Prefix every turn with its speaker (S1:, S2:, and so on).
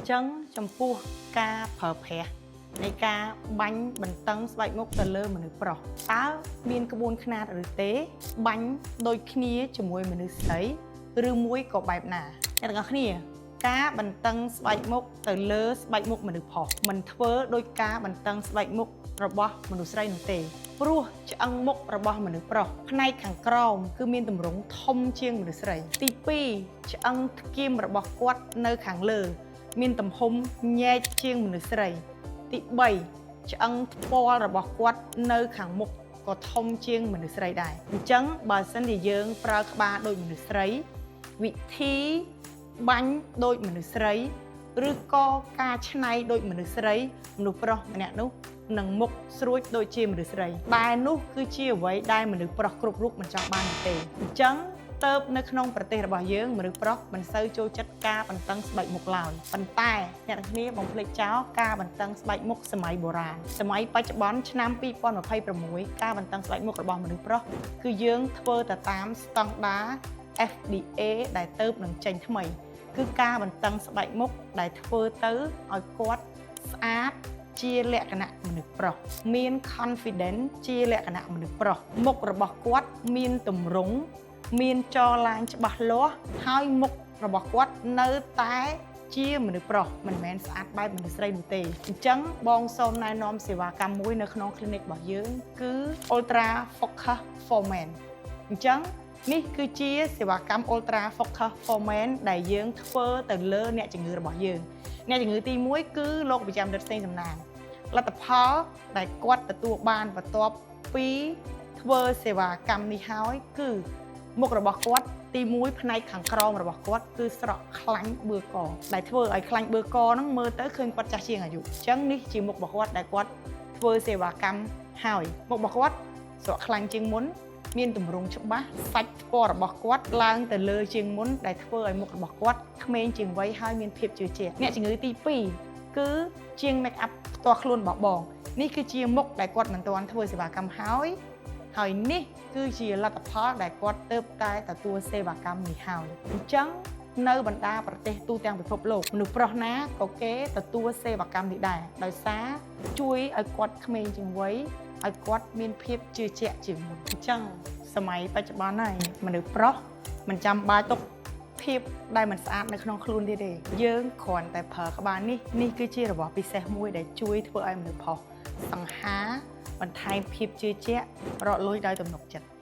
S1: ចឹងចំពោះការប្រើប្រាស់នៃការបាញ់បន្តឹងស្បែកមុខទៅលើមនុស្សប្រុសតើមានក្បួនខ្នាតឬទេ បាញ់ដូចគ្នាជាមួយមនុស្សស្រីឬមួយក៏បែបណាអ្នកទាំងអស់គ្នា ការបន្តឹងស្បែកមុខទៅលើស្បែកមុខមនុស្សប្រុសមិនធ្វើដោយការបន្តឹងស្បែកមុខរបស់មនុស្សស្រីនោះទេ ព្រោះឆ្អឹងមុខរបស់មនុស្សប្រុសផ្នែកខាងក្រោមគឺមានទម្រង់ធំជាងមនុស្សស្រី ទី2ឆ្អឹងថ្គាមរបស់គាត់នៅខាងលើ មានទំហំញែកជាងមនុស្សស្រី ទី3ឆ្អឹងថ្ពាល់របស់គាត់នៅខាងមុខក៏ធំជាងមនុស្សស្រីដែរអញ្ចឹងបើសិនជាយើងប្រើក្បាលដូចមនុស្សស្រី វិធីបាញ់ដូចមនុស្សស្រី ឬក៏ការច្នៃដូចមនុស្សស្រីមនុស្សប្រុសម្នាក់នោះនឹងមុខស្រួចដូចជាមនុស្សស្រីតែនោះគឺជាអ្វីដែលមនុស្សប្រុសគ្រប់រូបមិនចង់បាននោះទេអញ្ចឹងទៅនៅក្នុងប្រទេសរបស់យើងមនុស្សប្រុសមិនសូវចូលចិត្តការបន្តឹងស្បែកមុខឡើយប៉ុន្តែអ្នកទាំងគ្នាបំភ្លេចចោលការបន្តឹងស្បែកមុខសម័យបុរាណសម័យបច្ចុប្បន្នឆ្នាំ2026ការបន្តឹងស្បែកមុខរបស់មនុស្សប្រុសគឺយើងធ្វើទៅតាមស្តង់ដារ FDA ដែលទៅនឹងចេញថ្មី គឺការបន្តឹងស្បែកមុខដែលធ្វើទៅឲ្យគាត់ស្អាតជាលក្ខណៈមនុស្សប្រុសមាន confidence ជាលក្ខណៈមនុស្សប្រុសមុខរបស់គាត់មានទម្រង់មានចលាញច្បាស់លាស់ហើយមុខរបស់គាត់នៅតែជាមនុស្សប្រុសមិនមែនស្អាតបែបមនុស្សស្រីនោះទេអញ្ចឹងបងសូមណែនាំសេវាកម្មមួយនៅក្នុង clinic របស់យើងគឺ Ultra Focus for Men អញ្ចឹងនេះគឺជាសេវាកម្ម Ultra Focus for Men ដែលយើងធ្វើទៅលើអ្នកជំងឺរបស់យើង អ្នកជំងឺទី1គឺលោកវិជ្ជបណ្ឌិតសេងសំណាងលទ្ធផលដែលគាត់ទទួលបានបន្ទាប់ពីធ្វើសេវាកម្មនេះហើយគឺមុខរបស់គាត់ទី1ផ្នែកខាងក្រោមរបស់គាត់គឺស្រក់ខ្លាញ់បឿកដែលធ្វើឲ្យខ្លាញ់បឿកហ្នឹងមើលទៅឃើញគាត់ចាស់ជាងអាយុអញ្ចឹងនេះជាមុខរបស់គាត់ដែលគាត់ធ្វើសេវាកម្មហើយមុខរបស់គាត់ស្រក់ខ្លាញ់ជាងមុន មានទម្រង់ច្បាស់សាច់ថ្ពាល់របស់គាត់ឡើងទៅលើជាងមុនដែលធ្វើឲ្យមុខរបស់គាត់ក្មេងជាងវ័យហើយមានភាពជឿជាក់អ្នកជំងឺទី2គឺជាង make up ផ្ទាល់ខ្លួនរបស់បងនេះគឺជាមុខដែលគាត់មិនទាន់ធ្វើសេវាកម្មហើយហើយនេះគឺជាលទ្ធផលដែលគាត់ទៅតែទទួលសេវាកម្មនេះហើយអញ្ចឹងនៅបណ្ដាប្រទេសទូទាំងពិភពលោកមនុស្សប្រុសណាក៏គេទទួលសេវាកម្មនេះដែរដោយសារជួយឲ្យគាត់ក្មេងជាងវ័យឲ្យគាត់មានភាពជឿជាក់ជាងមុនអញ្ចឹងសម័យបច្ចុប្បន្នហើយមនុស្សប្រុសមិនចាំបាច់ទុកភាពដែលមិនស្អាតនៅក្នុងខ្លួនទៀតទេយើងគ្រាន់តែប្រើក្បាលនេះនេះគឺជារបស់ពិសេសមួយដែលជួយធ្វើឲ្យមនុស្សប្រុសសង្ហាបន្ថែមភាពជឿជាក់រកលុយដោយទំនុកចិត្ត។